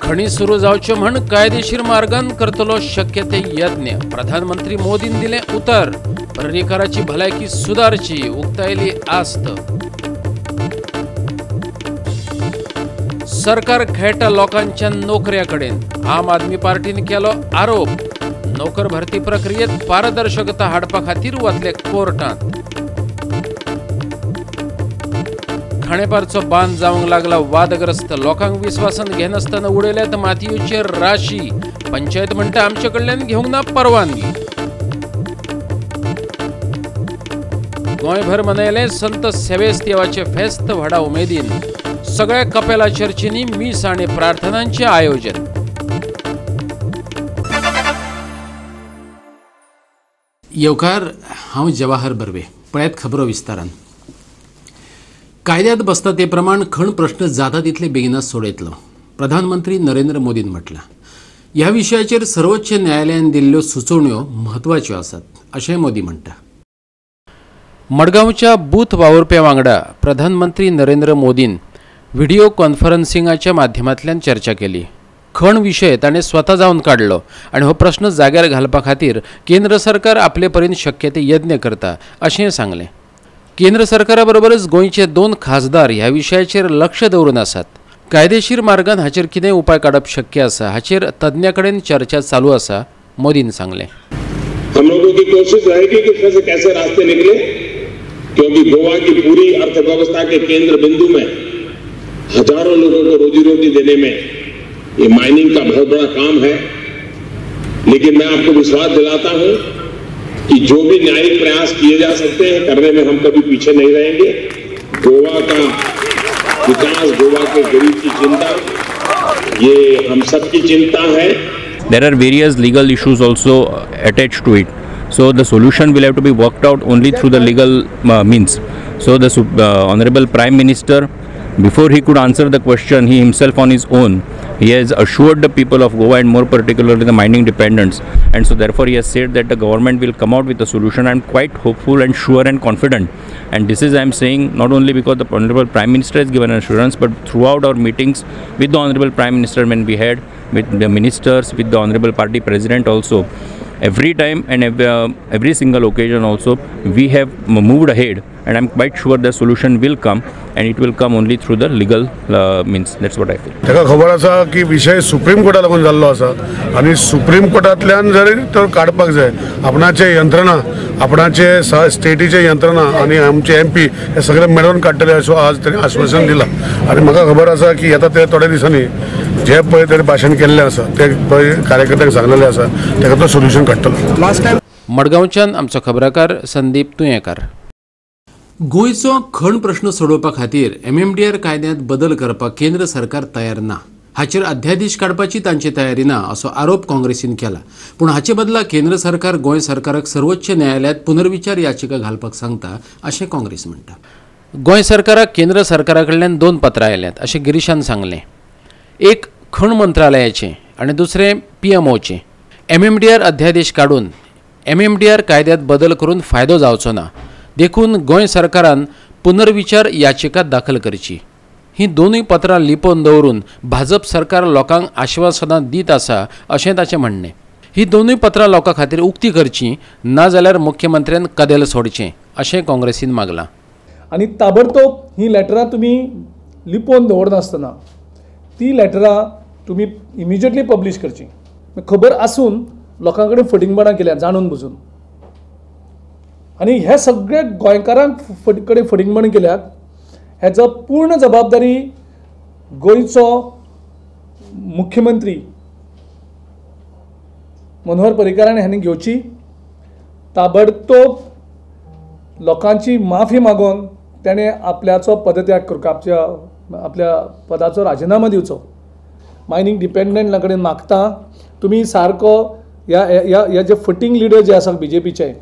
खणी सुरू जावच्यो म्हण कायदेशीर मार्गान करतलो शक्य ते यत्न. प्रधानमंत्री मोदीन दिलें उतर. पर्रीकराची भलायकी सुदारची उक्तायली आस्त. सरकार खेळटा लोकांच्या नोकऱ्या कडेन. आम आदमी पार्टीन केलो आरोप. नोकर भरती प्रक्रियेत पारदर्शकता हाडपा खातीर वतले कोर्टांत. खाणेपारचो बांद जावंक लागला वादग्रस्त. लोकांक विस्वासान घेनासतना उडयल्यात मातयेचेर राशी. पंचायत म्हणटा आमचे कडल्यान घेवंक ना परवानगी. गोंयभर मनयलें संत सेवेस्तिवाचें फेस्त व्हडा उमेदीन. सगळ्या कपेला चर्चींनी मीस आनी प्रार्थनांचें आयोजन. येवकार, हांव जवाहर बर्वे. पळयात खबरो विस्तारान. कायद्यात बसता ते प्रमाण खण प्रश्न जाता तितले बेगीनच सोडयतलो, प्रधानमंत्री नरेंद्र मोदीन म्हटलां. ह्या विशयाचेर सर्वोच्च न्यायालयान दिल्ल्यो सुचोवण्यो म्हत्वाच्यो आसात अशें मोदी म्हणटा. मडगांवच्या बूथ वावुरप्या वांगडा प्रधानमंत्री नरेंद्र मोदीन व्हिडिओ कॉन्फरन्सिंगाच्या माध्यमांतल्यान चर्चा केली. खण विशय ताणें स्वता जावन काडलो आनी हो प्रश्न जाग्यार घालपा खातीर केंद्र सरकार आपले परीन शक्य ते यत्न करता अशें सांगलें. केंद्र सरकारा बरोबरच गोंयचे 2 खासदार ह्या विशयाचेर लक्ष दवरून आसात. कायदेशीर मार्गान हाचेर कितें उपाय काडप शक्य आसा हाचेर तज्ञां कडेन चर्चा चालू आसा, मोदीन सांगलें. हम लोगों की कोशिश रहेगी कि उसमें से कैसे रास्ते निकले, क्योंकि गोवा की पूरी अर्थव्यवस्था के केंद्र बिंदु में हजारों लोगों को रोजी रोटी देने में ये माइनिंग का बहुत बड़ा काम है. लेकिन मैं आपको विश्वास दिलाता हूं कि जो भी न्यायिक प्रयास किए जा सकते हैं करने में हम कभी पीछे नहीं रहेंगे. गोवा का विकास, गोवा के गरीब की चिंता, ये हम सबकी चिंता है. There are various legal issues also attached to it. So the solution will have to be worked out only through the legal means. So the Honorable Prime Minister, before he could answer the question, he himself on his own, he has assured the people of Goa and more particularly the mining dependents. And so therefore he has said that the government will come out with a solution. I am quite hopeful and sure and confident. And this is, I am saying, not only because the Honorable Prime Minister has given assurance, but throughout our meetings with the Honorable Prime Minister when we had, with the ministers, with the Honorable Party President also, every time and every single occasion also, we have moved ahead, and I'm quite sure the solution will come, and it will come only through the legal means. That's what I feel. ताका खबर आसा की विशय supreme Carta लागून जाल्लो आसा आनी supreme कोर्टांतल्यान जरी तो काडपाक जाय. आपणाचे यंत्रणा, आपणाचे स्टेटीचे यंत्रणा आनी आमचे एमपी हे सगळे मेळून काडटले असो आज ताणें आश्वासन दिलां. आनी म्हाका खबर आसा की येता ते थोड्या दिसांनी जे पळय ताणें भाशण केल्लें आसा ते पळय कार्यकर्त्यांक सांगलेलें आसा ताका तो सोल्युशन काडटलो. लास्ट टायम मडगांवच्यान आमचो खबराकार संदीप तुयेंकार. गोंयचो खण प्रश्न सोडोवपा खातीर MMDR कायद्यांत बदल करपाक केंद्र सरकार तयार ना, हाचेर अध्यादेश काडपाची तांची तयारी ना असो आरोप काँग्रेसीन केला. पूण हाचे बदला केंद्र सरकार गोंय सरकाराक सर्वोच्च न्यायालयांत पुनर्विचार याचिका घालपाक सांगता अशें काँग्रेस म्हणटा. गोंय सरकाराक केंद्र सरकारा कडल्यान 2 पत्रां आयल्यांत अशें गिरीशान सांगलें. एक खण मंत्रालयाचें आनी दुसरें PMOचें. MMDR अध्यादेश काडून MMDR कायद्यांत बदल करून फायदो जावचो ना, देखून गोंय सरकारान पुनर्विचार याचिका दाखल करची. ही दोनूय पत्रां लिपोवन दवरून भाजप सरकार लोकांक आश्वासनां दीत आसा अशें ताचें म्हणणें. ही दोनूय पत्रां लोकां खातीर उक्ती करची, नाजाल्यार मुख्यमंत्र्यान कदेल सोडचें अशें काँग्रेसीन मागलां. आनी ताबडतोब ही लेटरां तुमी लिपोवन दवरनासतना ती लेटरां तुमी इमिजिएटली पब्लीश करची. खबर आसून लोकां कडेन फटींगपणां केल्या जाणून बुजून, आनी हे सगळे गोंयकारांक कडेन फटींगपण केल्यात. हेजो पूर्ण जबाबदारी गोंयचो मुख्यमंत्री मनोहर पर्रीकारान हांणी घेवची. ताबडतोब लोकांची माफी मागून ताणें आपल्याचो पदत्याग करचो, आपल्या पदाचो राजिनामो दिवचो. मायनींग डिपेंडंटा कडेन मागता तुमी सारको ह्या ह्या जे फटींग लिडर जे आसा बीजेपीचे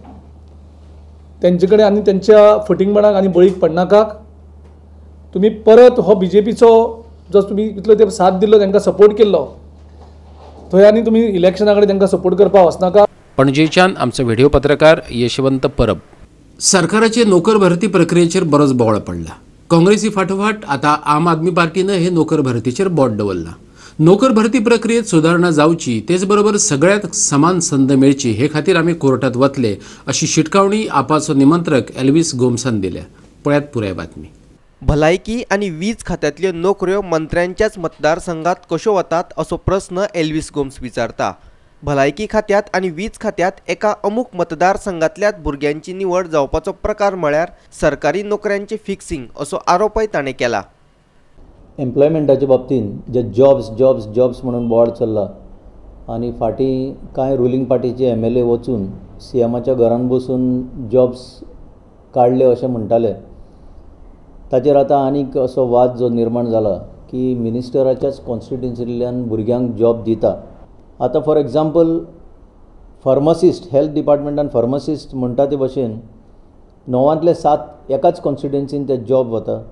तेंचे कडेन आनी तेंच्या फटींगपणाक आनी बळीक पडनाकात. तुमी परत हो बीजेपीचो जो तुमी इतलो तेंप साथ दिल्लो, तांकां सपोर्ट केल्लो, थंय आनी तुमी इलेक्शना कडेन तांकां सपोर्ट करपाक वचनाका. पणजेच्यान आमचो व्हिडिओ पत्रकार यशवंत परब. सरकाराचे नोकर भरती प्रक्रियेचेर बरोच बोवाळ पडला. काँग्रेसी फाटोफाट आता आम आदमी पार्टीनं हे नोकर भरतीचेर बोट दवरला. नोकर भरती प्रक्रियेत सुदारणा जावची तेच बरोबर सगळ्यांक समान संद मेळची हे खातीर आमी कोर्टात वतले अशी शिटकावणी आपाचो निमंत्रक एल्विस गोम्सान दिल्या. पळयात पुराय बातमी. भलायकी आनी वीज खात्यांतल्यो नोकऱ्यो मंत्र्यांच्याच मतदारसंघात कश्यो वतात असो प्रस्न एल्विस गोम्स विचारता. भलायकी खात्यांत आनी वीज खात्यांत एका अमूक मतदारसंघांतल्याच भुरग्यांची निवड जावपाचो प्रकार म्हळ्यार सरकारी नोकऱ्यांचें फिक्सिंग असो आरोपय ताणें केला. एम्प्लॉयमेंटाच्या बाबतींत जे जॉब्स जॉब्स जॉब्स म्हणून बोवाळ चल्ला आनी फाटीं कांय रुलींग पार्टीचे MLA वचून सीएमाच्या घरान बसून जॉब्स काडले अशें म्हणटाले. ताचेर आतां आनीक असो वाद जो निर्माण जाला की मिनिस्टराच्याच कॉन्स्टिट्युन्सींतल्यान भुरग्यांक जॉब दिता. आतां फॉर एग्जाम्पल फार्मासिस्ट, हेल्थ डिपार्टमेंटान फार्मासिस्ट म्हणटा ते भशेन 9 7 एकाच कॉन्स्टिट्युन्सीन ते जॉब वता.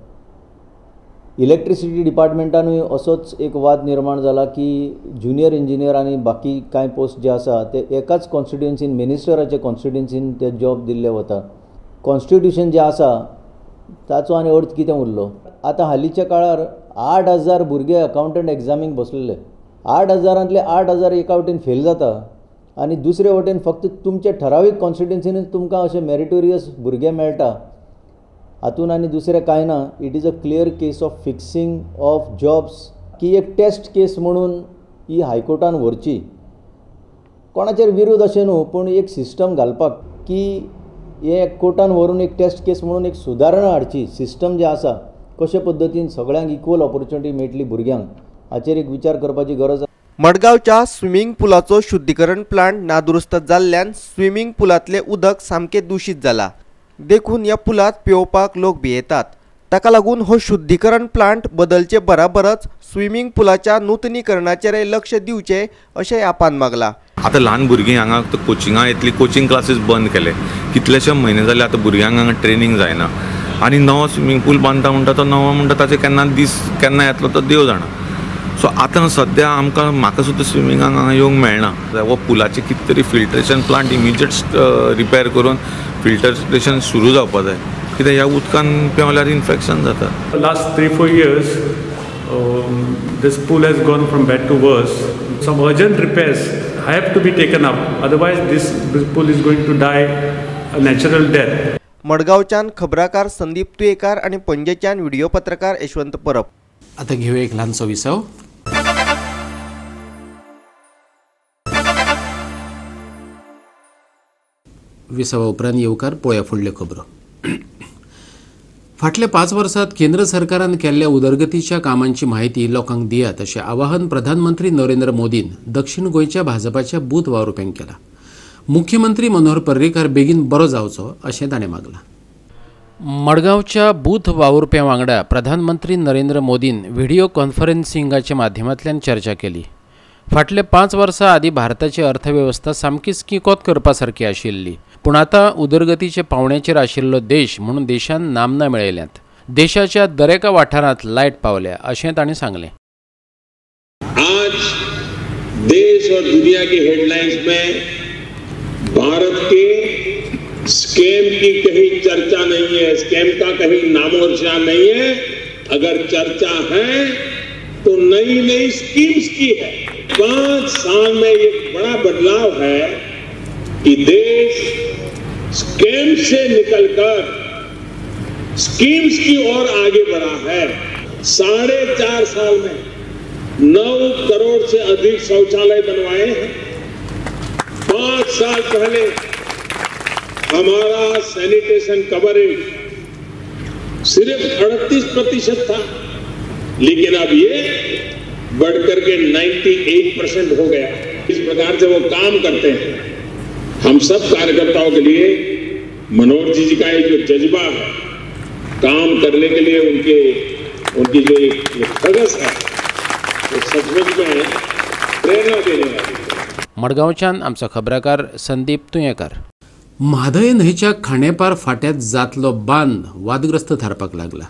इलेक्ट्रिसिटी डिपार्टमेंटानूय असोच एक वाद निर्माण जाला की ज्युनियर इंजिनियर आनी बाकी कांय पोस्ट जे आसा ते एकाच कॉन्स्टिट्युन्सीन मिनिस्टराचे कॉन्स्टिट्युन्सीन ते जॉब दिल्ले वता. कॉन्स्टिट्युशन जे आसा ताचो आनी अर्थ कितें उरलो? आतां हालींच्या काळार 8,000 भुरगे अकावंटंट एग्जामीक बसलेले. 8,000 8,000 एका वटेन फेल जाता आनी दुसरे वटेन फक्त तुमचे ठरावीक कॉन्स्टिट्युन्सीनूच तुमकां अशे मेरिटोरियस भुरगे मेळटा. हातून आनी दुसरें कांय ना. It is a clear case of fixing of jobs की एक टेस्ट केस म्हणून ही हायकोर्टान व्हरची. कोणाचेर विरोध अशें न्हू, पूण एक सिस्टम घालपाक की हे कोर्टान व्हरून एक टेस्ट केस म्हणून एक सुदारणा हाडची. सिस्टम जे आसा कशे पद्दतीन सगळ्यांक इक्वल ऑपॉर्च्युनिटी मेळटली भुरग्यांक हाचेर एक विचार करपाची गरज. मडगांवच्या स्विमींग पुलाचो शुद्धीकरण प्लांट नादुरुस्त जाल्ल्यान स्विमींग पुलांतलें उदक सामकें दूषित जाला. देखून ह्या पुलांत पिवपाक लोक भियेतात. ताका लागून हो शुद्धीकरण प्लांट बदलचे बराबरच स्विमींग पुलाच्या नुतनीकरणाचेरय लक्ष दिवचें अशें आपान मागला. आतां ल्हान भुरगीं हांगा कोचिंगां येतली, कोचिंग क्लासीस बंद केले कितलेशे म्हयने जाले. आतां भुरग्यांक हांगा ट्रेनींग जायना आनी नवो स्विमींग पूल बांदता म्हणटा तो नवो म्हणटा ताचे केन्ना दीस केन्ना येतलो तो देव जाणा. सो आतां सद्या आमकां म्हाका सुद्दां स्विमिंगाक हांगा येवंक मेळना. हो पुलाचे कितें तरी फिल्ट्रेशन प्लांट इमिजिएट रिपेर करून फिल्ट्रेशन सुरू जावपा जाय. कित्याक ह्या उदकान पेंवल्यार इन्फेक्शन जाता. Last 3-4 years this pool has gone from bad to worse. Some urgent repairs have to be taken up, otherwise this pool is going to die a natural death. मडगांवच्यान खबराकार संदीप तुयेकार आनी पणजेच्यान व्हिडिओ पत्रकार यशवंत परब. आता घेऊया एक ल्हानसो विसव. विसवा उपरांत येवकार पळोवया फुडल्यो खबरो. फाटल्या 5 वर्सांत केंद्र सरकारान केल्ल्या उदरगतीच्या कामांची म्हायती लोकांक दियात अशें आवाहन प्रधानमंत्री नरेंद्र मोदीन दक्षिण गोंयच्या भाजपाच्या बूथ वावुरप्यांक केलां. मुख्यमंत्री मनोहर पर्रीकार बेगीन बरो जावचो अशें ताणें मागलां. मडगांवच्या बूथ वावुरप्यां वांगडा प्रधानमंत्री नरेंद्र मोदीन व्हिडिओ कॉन्फरन्सिंगाच्या माध्यमांतल्यान चर्चा केली. फाटल्या 5 वर्सां आदीं भारताची अर्थवेवस्था सामकीच किकोत करपा सारकी आशिल्ली, पूण आतां उदरगतीच्या पावण्याचेर आशिल्लो देश म्हणून देशान नामना मेळयल्यात. देशाच्या दरेका वाठारांत लायट पावल्या अशें तांणी सांगलें. आज देश और दुनिया की हेडलाइंस में भारत के स्कैम की कहीं चर्चा नहीं है, स्कैम का कहीं नामो निशान नहीं है. अगर चर्चा है तो नई नई स्कीम्स की है. 5 साल में एक बड़ा बदलाव है कि देश स्कैम से निकलकर स्कीम्स की ओर आगे बढ़ा है. 4.5 साल में 9 करोड़ से अधिक शौचालय बनवाए हैं. 5 साल पहले हमारा सैनिटेशन कवरेज सिर्फ 38% था, लेकिन अब ये बढ़कर के 98% हो गया. इस प्रकार से वो काम करते हैं. हम सब कार्यकर्ताओं के लिए मनोहर जी का ये जो जज्बा है काम करने के लिए, उनकी जो एक धगस है वो सचमुच में प्रेरणा देने वाली. मडगांवच्यान आमचो खबराकार संदीप तुयेकार. म्हादय न्हंयच्या खांडेपार फाट्यांत जातलो बांद वादग्रस्त थारपाक लागला.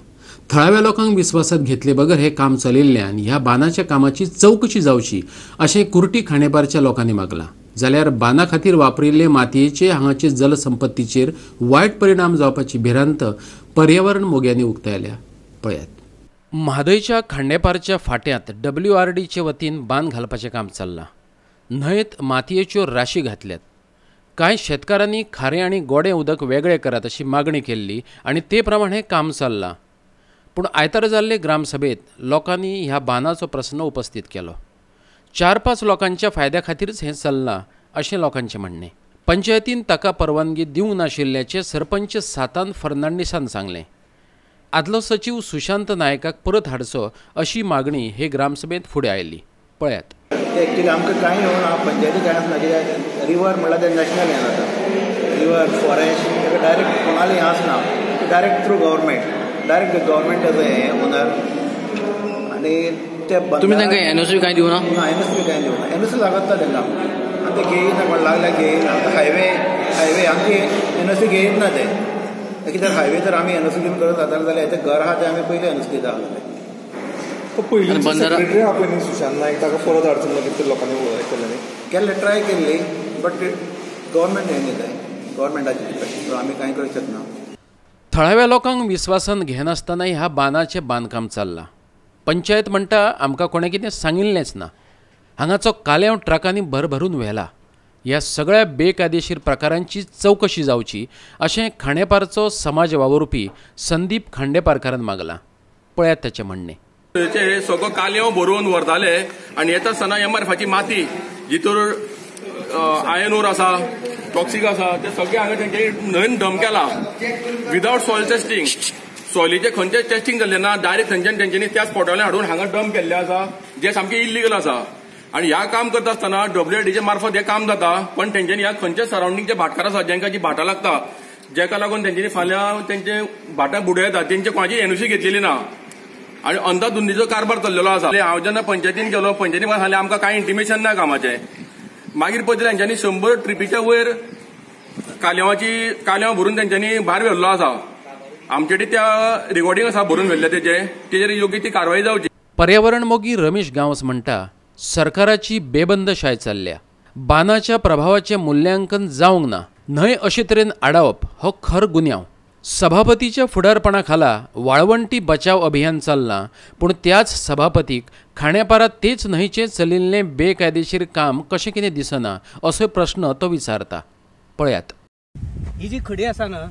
थळाव्या लोकांक विस्वासात घेतले बगर हे काम चलिल्ल्यान ह्या बांदाच्या कामाची चवकशी जावची अशें कुर्टी खांडेपारच्या लोकांनी मागलां. जाल्यार बांदा खातीर वापरिल्ले मातयेचे हांगाचे जलसंपत्तीचेर वायट परिणाम जावपाची भिरांत पर्यावरण मोग्यांनी उक्तायल्या. पळयात. म्हादयच्या खांडेपारच्या फाट्यांत डब्ल्यूआरडीचे वतीन बांद घालपाचें काम चल्लां. न्हंयेत मातयेच्यो राशी घातल्यात. कांय शेतकारांनी खारें आनी गोडें उदक वेगळें करात अशी मागणी केल्ली आनी ते प्रमाणें काम चल्लां. पूण आयतारा जाल्ले ग्रामसभेंत लोकांनी ह्या बांदाचो प्रस्न उपस्थीत केलो. 4-5 लोकांच्या फायद्या खातीरच हें चल्लां अशें लोकांचें म्हणणें. पंचायतीन ताका परवानगी दिवंक नाशिल्ल्याचें सरपंच सातान फर्नांडीसान सांगलें. आदलो सचीव सुशांत नायकाक परत हाडचो अशी मागणी हे ग्रामसभेंत फुडें आयली. पळयात. एक्चुअली आमकां कांय येवना, पंचायती कांय आसना, कित्याक रिवर म्हणल्यार तें नॅशनल हें जाता, रिवर फॉरेस्ट ताका डायरेक्ट कोणालें हें आसना, डायरेक्ट थ्रू गव्हर्मेंट, डायरेक्ट गव्हर्मेंटाचो हें ओनर. आनी ते तुमी तांकां एनओसी कांय दिवना? ना, एनओसी कांय दिवना, एनओसी लागता तांकां आनी ते घेयना, कोण लागल्यार घेयना. आतां हायवे आमची एनओसी घेयत ना ते, कित्याक हायवे जर आमी एनओसी दिवन करत जाताले जाल्यार हें घर आहा तें आमी पयलीं एनओसी दिता आसले. पयलीं सेक्रेटरी आहा पळय न्ही सुशांत नायक, ताका परत हाडचो मागीर ते लोकांनी केलें न्ही? केल्लें, ट्राय केल्ली, बट गव्हर्मेंट हें न्ही, गव्हर्मेंटाची डिपेंड, सो आमी कांय करूंक शकना. थळाव्या लोकांक विस्वासान घेनासतना ह्या बांदाचें बांदकाम चल्लां. पंचायत म्हणटा आमकां कोणें कितें सांगिल्लेंच ना. हांगाचो काल्यांव ट्रकांनी भरभरून व्हेला. ह्या सगळ्या बेकायदेशीर प्रकारांची चवकशी जावची अशें खांडेपारचो समाज वावुरपी संदीप खांडेपारकारान मागलां. पळयात ताचें म्हणणें. सगळो काल्यांव भरून व्हरताले आनी येता आसतना एमआरएफाची माती जितूर आयर्न ओर आसा, टॉक्सीक आसा, ते सगळे हांगा तेंच्यांनी न्हंयन डंप केला विदावट सॉयल टेस्टिंग. सॉयलीचें खंयचें टेस्टिंग जाल्लें ना, डायरेक्ट थंयच्यान तेंच्यांनी त्या स्पॉटावयल्यान हाडून हांगा डंप केल्लें आसा, जें सामकें इल्लिगल आसा. आनी ह्या काम करता आसतना डब्ल्यूआरडीच्या मार्फत हें काम जाता, पण तेंच्यांनी ह्या खंयच्या सरावंडिंगचे भाटकार आसा जेंकां जी भाटां लागता, जेका लागून तेंच्यांनी फाल्यां तेंचे भाटां बुडो येता, तेंचे कोणाची एनओसी घेतलेली ना आनी अंदाधुंदीचो कारभार चल्लेलो आसा. हांव जेन्ना पंचायतीन गेलो, पंचायतीन म्हाका सांगलें आमकां कांय इंटिमेशन ना कामाचें. मागीर पळयत तेंच्यांनी 100 ट्रिपीच्या वयर काल्यांव भरून तेंच्यांनी भायर व्हेल्लो आसा. आमचे कडेन त्या रिकॉर्डिंग आसा भरून व्हेल्ले तेजेर योग्य ती कारवाय जावची. पर्यावरण मोगी रमेश गांवस म्हणटा सरकाराची बेबंदशाय चल्ल्या. बांदाच्या प्रभावाचें मुल्यांकन जावंक ना. न्हंय अशे तरेन आडावप हो खर गुन्यांव. सभापतीच्या फुडारपणा खाला वाळवंटी बचाव अभियान चल्लां, पूण त्याच सभापतीक खांडेपारा तेच न्हंयचें चलिल्लें बेकायदेशीर काम कशें कितें दिसना असो प्रश्न तो विचारता. पळयात. ही जी खडी आसा ना,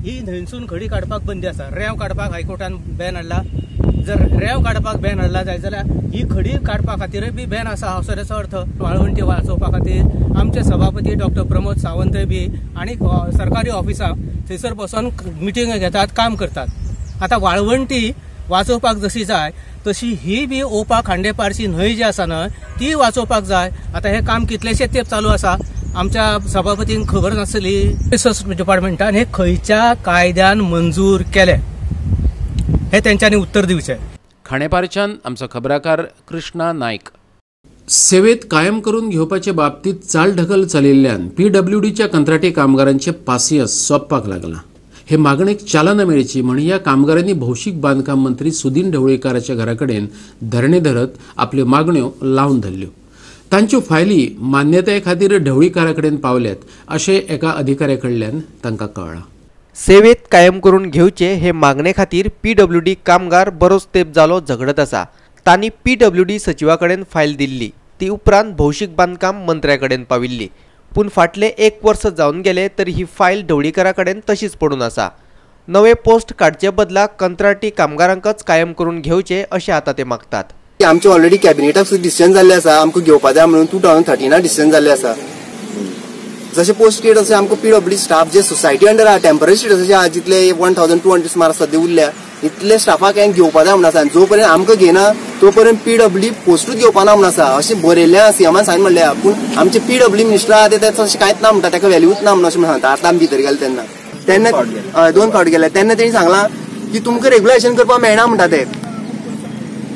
ही न्हंयसून खडी काडपाक बंदी आसा. रेंव काडपाक हायकोर्टान बॅन हाडला. जर रेंव काडपाक बॅन हाडला जायत जाल्यार ही खडी काडपा खातीरय बी बॅन आसा असो तेचो अर्थ. वाळवंटी वाचोवपा खातीर आमचे सभापती डॉक्टर प्रमोद सावंतय बी आनी सरकारी ऑफिसां थंयसर बसून मिटींग घेतात, काम करतात. आतां वाळवंटी वाचोवपाक जशी जाय तशी ही बी ओपा खांडेपारची न्हंय जी आसा न्हय ती वाचोवपाक जाय. आतां हें काम कितलेशे तेंप चालू आसा, आमच्या सभापतींक खबर नासली. रिसोर्स डिपार्टमेंटान हे खंयच्या कायद्यान मंजूर केले हे तेंच्यांनी उत्तर दिवचें. खांडेपारच्यान आमचो खबराकार कृष्णा नायक. सेवेत कायम करून घेवपाचे बाबतीत चालढकल चलिल्ल्यान पीडब्ल्यूडीच्या कंत्राटी कामगारांचे पासियस सोंपपाक लागलां. हे मागणेक चालना मेळची म्हण ह्या कामगारांनी भौशीक बांदकाम मंत्री सुदीन ढवळीकाराच्या घरा कडेन धरणे धरत आपल्यो मागण्यो लावन धरल्यो. तांच्यो फायली मान्यताये खातीर ढवळीकारा कडेन पावल्यात अशें एका अधिकाऱ्या कडल्यान तांकां कळ्ळां. सेवेत कायम करून घेवचे हे मागणे खातीर पीडब्ल्यूडी कामगार बरोच तेंप जालो झगडत आसा. तांणी पीडब्ल्यूडी सचिवा कडेन फायल दिल्ली, ती उपरांत भौशीक बांदकाम मंत्र्या कडेन पाविल्ली. पूण फाटले 1 वर्स जावन गेले तरी ही फायल ढवळीकारा कडेन तशीच पडून आसा. नवे पोस्ट काडचे बदला कंत्राटी कामगारांकच कायम करून घेवचे अशें आतां ते मागतात. आमचे ऑलरेडी कॅबिनेटाक सुद्दां डिसिजन जाल्ले आसा, आमकां घेवपा जाय म्हणून 2013 डिसिजन जाल्ले आसा. जशे पोस्ट क्रिएट अशें आमकां पीडब्ल्यूडी स्टाफ जे सोसायटी अंडर आहा, टेम्पररी स्टेटसाचे आहा, जितले 1200 सुमार सद्या उरल्या इतले स्टाफाक हांवें घेवपा जाय म्हणून आसा. आनी जो पर्यंत आमकां घेयना तो पर्यंत पीडब्ल्यूडी पोस्टूच घेवपा ना म्हणून आसा अशें बरयल्लें आसा सीएमान सायन म्हणल्या. पूण आमचे पीडब्ल्यूडी मिनिस्टर आहा ते तशें कांयच ना म्हणटा, ताका व्हॅल्यूच ना म्हणून अशें म्हणून सांगता. आतां आमी भितर गेले तेन्ना तेन्ना 2 फावट गेले तेन्ना तेणी सांगलां की तुमकां रेगुलेशन करपाक मेळना म्हणटा. ते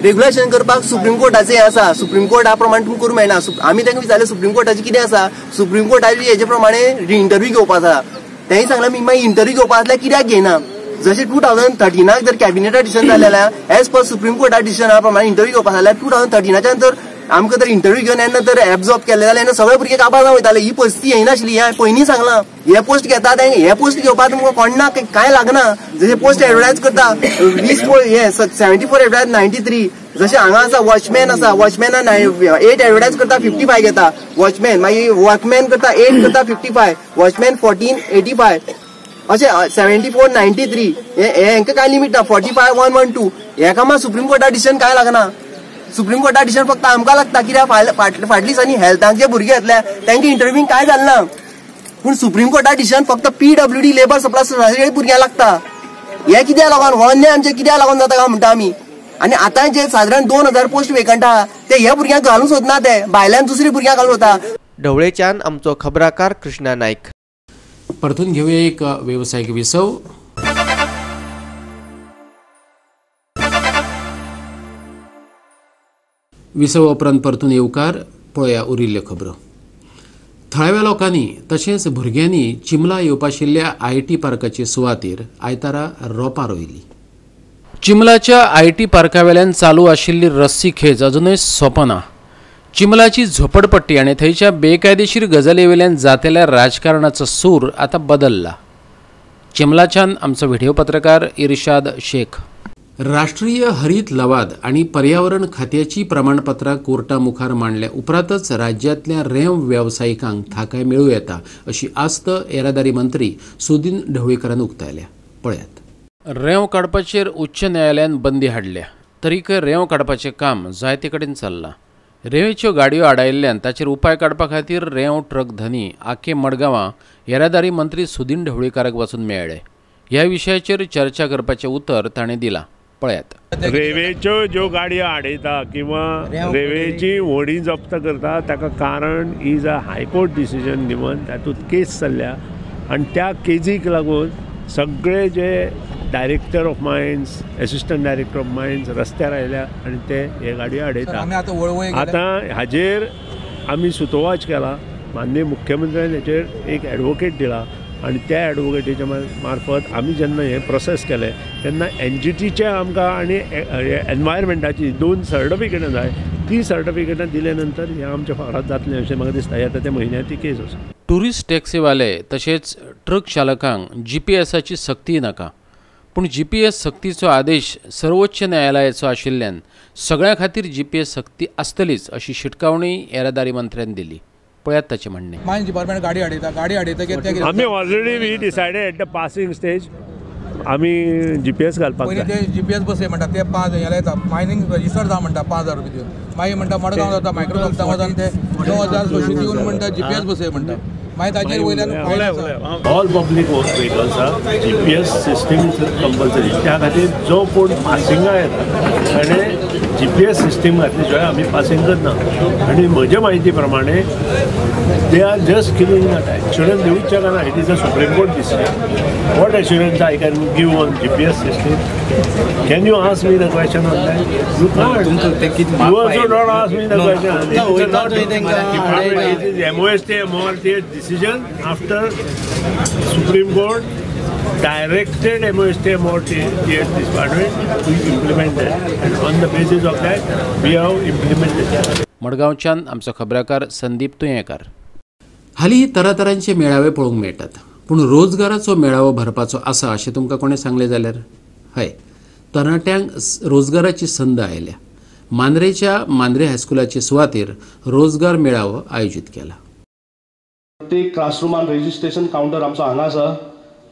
रेगुलेशन करपाक सुप्रीम कोर्टाचें हें आसा, सुप्रीम कोर्टा प्रमाणे तुमकां करूंक मेळना. आमी तांकां विचारलें सुप्रीम कोर्टाचें कितें आसा, सुप्रीम कोर्टाचे हेजे प्रमाणे इंटरव्यू घेवपा आसा. तेणी सांगलें मी मागीर इंटरव्यू घेवपा आसल्यार कित्याक घेयना. जशें 2013 जर कॅबिनेटा डिसिजन जालें जाल्यार एज पर सुप्रीम कोर्टा डिसिजना प्रमाणे इंटरव्यू घेवपा जाल्यार 2013 नंतर आमकां तर इंटरव्यू घेवन येन्ना तर एब्जॉर्ब केले जाल्यार येन्ना सगळे भुरगे काबार जावन वयताले. ही परिस्थिती येयनाशिल्ली. हें पयलीं सांगलां, हे पोस्ट घेता ते हे पोस्ट घेवपाक तुमकां कोणाक कांय लागना. जशें पोस्ट एडवर्टायज करता 20 हे 74 एडवर्टायज 93, जशें हांगा आसा वॉचमॅन आसा, वॉचमॅना 8 एडवर्टायज करता 55 घेता वॉचमॅन, मागीर वर्कमॅन करता 8 करता 55, वॉचमॅन 14 85, अशें 74 93. हे हेंकां कांय लिमीट ना. 45 112 हे कामां सुप्रीम कोर्टा डिसिजन कांय लागना. सुप्रीम कोर्टा डिसिजन फक्त आमकां लागता कित्याक फाटल्या दिसांनी हेल्थाक जे भुरगे येतले तांकां इंटरव्यूंक कांय जालें ना, पूण सुप्रीम कोर्टा डिसिजन फक्त PWD labour supply society भुरग्यांक लागता. हे कित्याक लागून हो अन्याय आमचे कित्याक लागून जाता काय म्हणटा आमी. आनी आतां जे सादारण 2000 पोस्ट वेकंट आहा ते ह्या भुरग्यांक घालूंक सोदना, ते भायल्यान दुसरी भुरग्यांक घालूंक सोदता. ढवळेच्यान आमचो खबराकार कृष्णा नायक. परतून घेऊया एक व्यावसायिक विसव. विसवा उपरांत परतून येवकार. पळया उरिल्ल्यो खबरो. थळाव्या लोकांनी तशेंच भुरग्यांनी चिमला येवपाशिल्ल्या IT पार्काचे सुवातेर आयतारा रोपां रोयली. चिमलाच्या IT पार्का वेल्यान चालू आशिल्ली रस्सी खेज अजुनय सोंपना. चिमलाची झोपडपट्टी आनी थंयच्या बेकायदेशीर गजाली वयल्यान जातेल्या राजकारणाचो सूर आतां बदल्ला. चिमलाच्यान आमचो व्हिडिओ पत्रकार इर्शाद शेख. राष्ट्रीय हरित लवाद आनी पर्यावरण खात्याची प्रमाणपत्रां कोर्टा मुखार मांडल्या उपरांतच राज्यांतल्या रेंव वेवसायिकांक थाकाय मेळूं येता अशी आस्त येरादारी मंत्री सुदिन ढवळीकरान उक्तायल्या. पळयात. रेंव काडपाचेर उच्च न्यायालयान बंदी हाडल्या तरीकय रेंव काडपाचें काम जायते कडेन चल्लां. रेंवेच्यो गाडयो आडायिल्ल्यान ताचेर उपाय काडपा खातीर रेंव ट्रक धनी आके मडगांवां येरादारी मंत्री सुदिन ढवळीकाराक वचून मेळ्ळे. ह्या विशयाचेर चर्चा करपाचें उतर ताणें दिलां. पळयात. रेंवेच्यो ज्यो गाडयो आडयता किंवा रेंवेची व्हडीं जप्त करता ताका कारण is a high court decision given, तातूंत केस चल्ल्या आनी त्या केजीक लागून सगळे जे director of mines, assistant director of mines रस्त्यार आयल्या आनी ते हे गाडयो आडयता. आतां हाजेर आमी सुतोवाच केला. माननीय मुख्यमंत्र्यान हेचेर एक एडवोकेट दिला आनी त्या एडवोकेटीच्या मार्फत आमी जेन्ना हें प्रोसेस केलें तेन्ना एनजीटीचे आमकां आनी एनवायरमेंटाची 2 सर्टिफिकेटां जाय, ती सर्टिफिकेटां दिल्या नंतर हें आमच्या फावराद जातलें अशें म्हाका दिसता. येता त्या म्हयन्यात ती केस आसा. टुरिस्ट टॅक्सीवाले तशेंच ट्रक चालकांक जीपीएसाची सक्ती नाका, पूण जीपीएस सक्तीचो आदेश सर्वोच्च न्यायालयाचो आशिल्ल्यान सगळ्यां खातीर जीपीएस सक्ती आसतलीच अशी शिटकावणी येरादारी मंत्र्यान दिली. पळयात ताचें म्हणणें. मायन्स डिपार्टमेंट गाडी आडयता, गाडी आडयता. आमी already we decided at the passing stage आमी जीपीएस घालपाक पयलीं ते जीपीएस बसय म्हणटा, ते 5 हें लायता, मायनींग रजिस्टर जा म्हणटा 5000 रुपया दिवन, मागीर म्हणटा मडगांव जाता मायक्रोसॉफ्टा वचून ते 9600 दिवन म्हणटा जीपीएस बसय म्हणटा, मागीर ताचेर वयल्यान ऑल पब्लीक व्हेकल्साक जीपीएस सिस्टीम कंपल्सरी. त्या खातीर जो कोण पासिंगा येता ताणें जीपीएस सिस्टीम घातली शिवाय आमी पासिंग करना. आनी म्हजे म्हायती प्रमाणे they are just killing the time. Assurance दिवूच शकना. It is a Supreme Court decision. What assurance I can give on GPS system? Can you ask me the question on that? You can't. You also don't ask me the question. It is MOST MORTH decision after Supreme Court directed MOST MORTH department to implement that, and on the basis of that we have implemented that. मडगांवच्यान आमचो खबराकार संदीप तुयेंकार. हालीं तरातरांचे मेळावे पळोवंक मेळटात, पूण रोजगाराचो मेळावो भरपाचो आसा अशें तुमकां कोणें सांगलें जाल्यार? हय, तरणाट्यांक रोजगाराची संद आयल्या. मांद्रेच्या मांद्रे हायस्कुलाचे सुवातेर रोजगार मेळावो आयोजीत केला. प्रत्येक क्लासरुमान रजिस्ट्रेशन कावंटर आमचो हांगा आसा,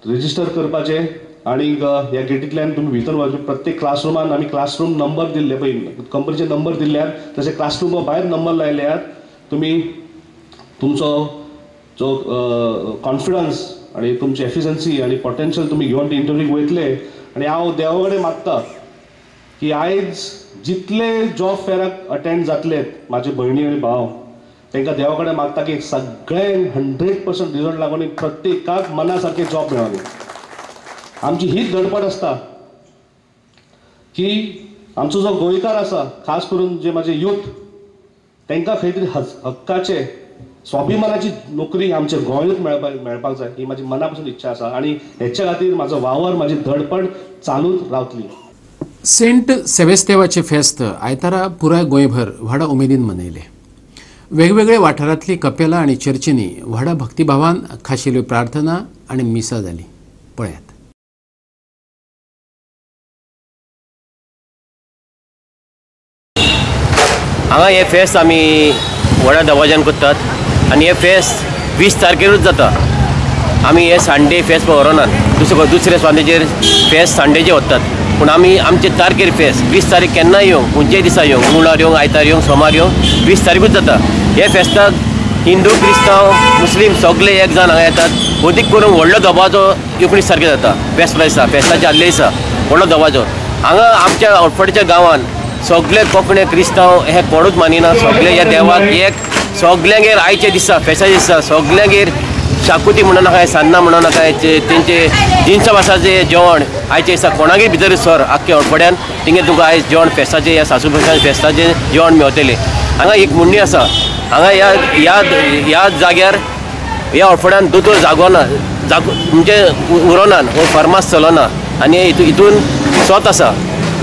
रजिस्टर करपाचें आनी ह्या गेटींतल्यान तुमी भितर वचून प्रत्येक क्लासरुमान आमी क्लासरूम नंबर दिल्ले पळय, कंपनीचे नंबर दिल्ले आहात, तशें क्लासरुमा भायर नंबर लायले आहात. तुमी तुमचो जो कॉन्फिडन्स आनी तुमची एफिशन्सी आनी पोटेन्शियल तुमी घेवन ते इंटरव्यूक वयतले. आनी हांव देवा कडेन मागता की आयज जितले जॉब फेराक अटेंड जातले म्हाजे भयणी आनी भाव, तांकां देवा कडेन मागता की सगळ्यांक 100% रिजल्ट लागून प्रत्येकाक मना सारकें जॉब मेळोनी. आमची हीच धडपड आसता की आमचो जो गोंयकार आसा, खास करून जे म्हाजे यूथ, तांकां खंय तरी हक्काचे स्वाभिमानाची नोकरी आमच्या गोंयूत मेळपाक जाय, ही म्हाजी मना पसून इच्छा आसा आनी हेच्या खातीर म्हाजो वावर, म्हाजी धडपड चालूच रावतली. सेंट सेबेस्तेवाचें फेस्त आयतारा पुराय गोंयभर व्हडा उमेदीन मनयलें. वेगवेगळ्या वाठारांतलीं कपेलां आनी चर्चींनी व्हडा भक्तिभावान खाशेल्यो प्रार्थना आनी मिसां जालीं. पळयात. हांगा हें फेस्त आमी व्हडा दबाज्यान करतात आनी हें फेस्त 20 तारखेरूच जाता. आमी हे सांडे फेस्त व्हरनात, दुसऱ्या स्वांदेचेर फेस्त सांडेचे व्हरतात, पूण आमी आमचे तारखेर फेस्त 20 तारीख केन्नाय येवंक, खंयच्याय दिसा येवंक, मंगळार येवंक, आयतार येवंक, सोमार येवंक, 20 तारीखूच जाता. हे फेस्ताक हिंदू, क्रिस्तांव, मुस्लीम सगळे एक जाण हांगा येतात. अदीक करून व्हडलो दबाजो 19 तारखेर जाता. फेस्ता दिसा, फेस्ताच्या आदल्या दिसा व्हडलो दबाजो. हांगा आमच्या हडफडच्या गांवांत सगळे कोंकणी क्रिस्तांव हे कोणूच मानिना. सगळे ह्या देवाक एक सगल्यांगेर आयचे दिसा फेस्ताच्या दिसा सगल्यांगेर शाकुती म्हणून नाकाय, सान्नां म्हणून नाकाय, तेंचे जिनसा भासाचें जेवण आयचे दिसा कोणागेर भितर सर आख्खे हडफड्यान तिंगे तुका आयज जेवण फेस्ताचें ह्या सासू फेस्ताचें जेवण मेवतलें. हांगा एक म्हणणी आसा, हांगा ह्या ह्या ह्या जाग्यार ह्या हडफड्यान दोतोर जागो ना, जागो म्हणजे उरोना, हो फार्मास चलना आनी हितून स्वत आसा.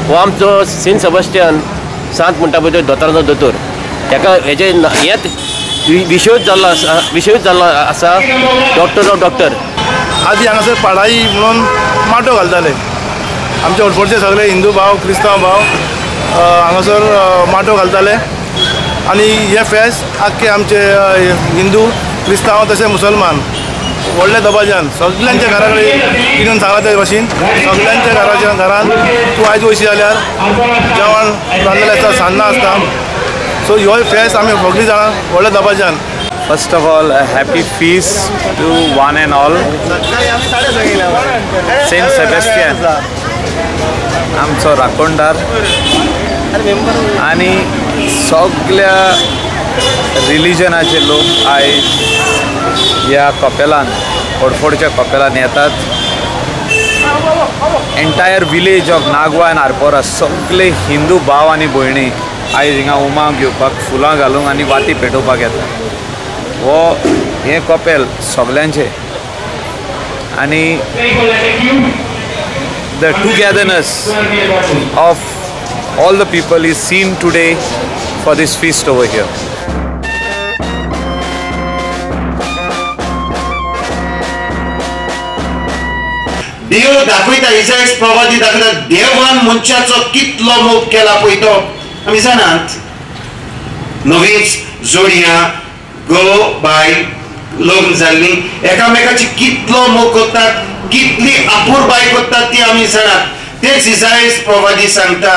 हो आमचो सेंट सेबास्टियन सांत म्हणटा पळय तो दोतोराचो दोतोर, ताका हेजे हेंच विशयूच जाल्लो आसा, विशयूच जाल्लो आसा डॉक्टर ऑफ डॉक्टर. आदी हांगासर पाडाई म्हणून माटो घालताले. आमचे हडफडचे सगळे हिंदू भाव, क्रिस्तांव भाव हांगासर माटो घालताले आनी हे फेस्त आख्खे आमचे हिंदू, क्रिस्तांव तशें मुसलमान व्हडल्या दबाज्यान सगल्यांच्या घरा कडेन कितें सांगला ते भाशेन सगल्यांच्या घराच्या घरान तूं आयज वयशी जाल्यार जेवण रांदलेलें आसता, सान्नां आसता. सो ह्यो फेस्त आमी सगळीं जाणां व्हडल्या दबाज्यान. First of all, a happy feast to one and all. Saint Sebastian आमचो राखणदार आनी सगल्या रिलिजनाचे लोक आयज ह्या कपेलान, हडफडच्या कपेलान येतात. Entire village of Nagwa and Arpora सगळे हिंदू भाव आनी भयणी आयज हिंगा उमाव घेवपाक, फुलां घालूंक आनी वाती पेटोवपाक येता. हो हें कपेल सगल्यांचें आनी the togetherness of all the people is seen today for this feast over here. देव दाखयता, इसायस प्रवादी दाखयता देवान मनशाचो कितलो मोग केला पळय तो आमी जाणात. नवीच जोडयां घोव बायल लग्न जाल्लीं एकामेकाची कितलो मोग करतात, कितली अपुरबाय करतात ती आमी जाणात. तेच इसायस प्रवादी सांगता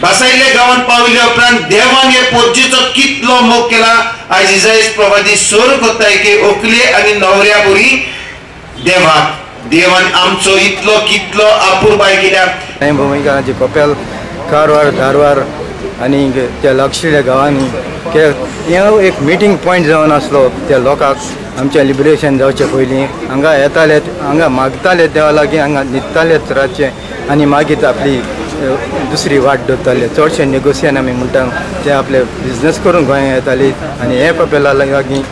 बसायल्ल्या गांवांत पाविल्ल्या उपरांत देवान हे पोरचेचो कितलो मोग केला. आयज इसायस प्रवादी सोर करता की ओकले आनी न्हवऱ्या बोरी देवाक देवान आमचो इतलो कितलो अपुरबाय केल्या. भूमिकाची कपेल कारवार, धारवार आनी त्या लागशिल्ल्या गांवांनी हें एक मिटींग पॉयंट जावन आसलो. त्या लोकांक आमचें लिबरेशन जावचे पयलीं हांगा येताले, हांगा मागताले देवा लागीं, हांगा न्हिदताले रातचे आनी मागीर आपली दुसरी वाट धरताले. चडशे नेगोसियन आमी म्हणटा ते आपले बिजनस करून गोंयांत येताली आनी हे कपेला लागीं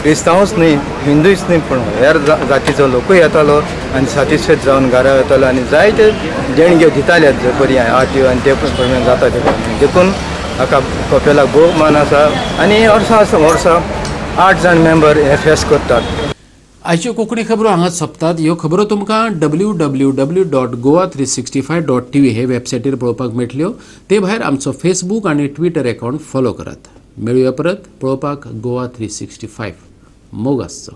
क्रिस्तांवूच न्हय, हिंदूच न्हय, पूण हेर जातीचो लोकूय येतालो आनी सातिस्फेद जावन घरा वतालो आनी जायते देणग्यो दिताले बरी आरत्यो आनी ते प्रमाणे जाता ते प्रमाणे. देखून हाका कपेलाक भोव मान आसा आनी वर्सां वर्सां 8 जाण मेंबर हे फेस्त करतात. आयच्यो कोंकणी खबरो हांगाच सोंपतात. ह्यो खबरो तुमकां www.goa365.tv हे वेबसायटीर पळोवपाक मेळटल्यो. ते भायर आमचो फेसबूक आनी ट्विटर अकावंट फॉलो करात. मेळुया परत पळोवपाक गोवा 365. मोग आसचो.